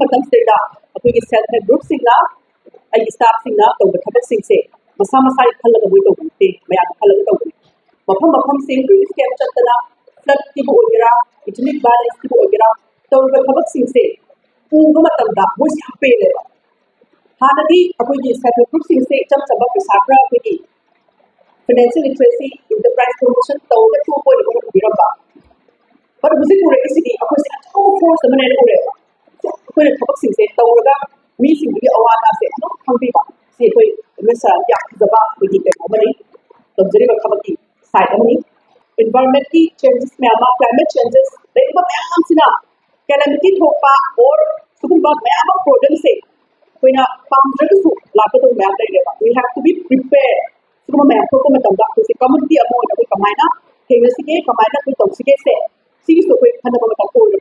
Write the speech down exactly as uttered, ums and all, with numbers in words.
ꯃꯇꯝꯁꯤꯗꯩꯗ ꯑꯩꯈꯣꯏꯒꯤ self help ꯒ꯭ꯔꯨꯞꯁꯤꯡꯅ, ꯑꯩꯒꯤ ꯁ꯭ꯇꯥꯐꯁꯤꯡꯅ ꯇꯧꯕ ꯊꯕꯛꯁꯤꯡꯁꯦ ꯃꯁꯥ ꯃꯁꯥꯒꯤ ꯈꯜꯂꯒ ꯃꯣꯏ ꯇꯧꯕ ꯅꯠꯇꯦ, ꯃꯌꯥꯝ ꯈꯜꯂꯒ ꯇꯧꯕꯅꯤ꯫ ꯃꯐꯝ ꯃꯐꯝꯁꯤꯡ ꯔꯤꯂꯤꯐ ꯀꯦꯝꯞ ꯆꯠꯇꯅ, ꯐ꯭ꯂꯠꯀꯤꯕꯨ ꯑꯣꯏꯒꯦꯔꯥ, ꯏꯊꯅꯤꯛ ꯚꯥꯏꯂꯦꯟꯁꯀꯤꯕꯨ ꯑꯣꯏꯒꯦꯔꯥ, ꯇꯧꯔꯤꯕ ꯊꯕꯛꯁꯤꯡꯁꯦ ꯎꯕ ꯃꯇꯝꯗ ꯃꯣꯏꯁꯦ ꯌꯥꯝ ꯄꯦꯜꯂꯦꯕ꯫ ꯍꯥꯟꯅꯗꯤ ꯑꯩꯈꯣꯏꯒꯤ ꯁꯦꯜꯐ ꯍꯦꯜꯞ ꯒ꯭ꯔꯨꯞꯁꯤꯡꯁꯦ ꯏꯆꯝ ꯆꯝꯕ ꯄꯩꯁꯥ ꯈꯔ ꯑꯩꯈꯣꯏꯒꯤ ꯐꯥꯏꯅꯥꯟꯁꯤꯌꯦꯜ ꯂꯤꯇꯔꯦꯁꯤ, ꯏꯟꯇꯔꯄ꯭ꯔꯥꯏꯁ ꯄ꯭ꯔꯣꯃꯣꯁꯟ ꯇꯧꯔꯒ ꯊꯣꯛꯄ ꯑꯣꯏꯅ ꯃꯣꯏꯅ ꯎꯕꯤꯔꯝꯕ꯫ But ꯍꯧꯖꯤꯛ ꯎꯔꯛꯏꯁꯤꯗꯤ ꯑꯩꯈꯣꯏꯁꯦ ꯑꯆꯧꯕ ꯐꯣꯔꯁ ꯑꯃꯅ ꯍꯦꯟꯅ ꯎꯔꯦꯕ꯫ ꯑꯩꯈꯣꯏꯅ ꯊꯕꯛꯁꯤꯡꯁꯦ ꯇꯧꯔꯒ ꯃꯤꯁꯤꯡꯗꯨꯒꯤ ꯑꯋꯥ ꯑꯅꯥꯁꯦ ꯑꯗꯨꯝ ꯈꯪꯕꯤꯕ, ꯁꯤ ꯑꯩꯈꯣꯏ ꯃꯤꯁ ꯌꯥꯝ ꯐꯖꯕ ꯑꯩꯈꯣꯏꯒꯤ ꯀꯩꯅꯣ ꯑꯃꯅꯤ, ꯇꯧꯖꯔꯤꯕ ꯊꯕꯛꯀꯤ ꯁꯥꯏꯠ ꯑꯃꯅꯤ꯫ ꯏꯟꯚꯥꯏꯔꯣꯟꯃꯦꯟꯀꯤ ꯆꯦꯟꯖꯦꯁ ꯃꯌꯥꯝ ꯑꯃ, ꯀ꯭ꯂꯥꯏꯃꯦꯠ ꯆꯦꯟꯖꯦꯁ ꯂꯩꯔꯤꯕ ꯃꯌꯥꯝꯁꯤꯅ ꯀꯦꯂꯦꯃꯤꯇꯤ ꯊꯣꯛꯄ ꯑꯣꯔ ꯁꯤꯒꯨꯝꯕ ꯃꯌꯥꯝ ꯑꯃ ꯄ꯭ꯔꯣꯕ꯭ꯂꯦꯝꯁꯦ ꯑꯩꯈꯣꯏꯅ ꯄꯥꯝꯗ꯭ꯔꯒꯁꯨ ꯂꯥꯛꯀꯗꯧꯕ ꯃꯌꯥꯝ ꯂꯩꯔꯦꯕ꯫ We have to be prepared꯫ ꯁꯤꯒꯨꯝꯕ ꯃꯌꯥꯝ ꯊꯣꯛꯄ ꯃꯇꯝꯗ ꯑꯩꯈꯣꯏꯁꯦ ꯀꯝꯃꯨꯅꯤꯇꯤ ꯑꯃ ꯑꯣꯏꯅ ꯑꯩꯈꯣꯏ ꯀꯃꯥꯏꯅ ꯊꯦꯡꯅꯁꯤꯒꯦ, ꯀꯃꯥꯏꯅ ꯑꯩꯈꯣꯏ ꯇꯧꯁꯤꯒꯦꯁꯦ, ꯁꯤꯒꯤꯁꯨ ꯑꯩꯈꯣꯏ ꯈꯟꯅꯕ ꯃꯇꯝ ꯑꯣꯏꯔꯦ꯫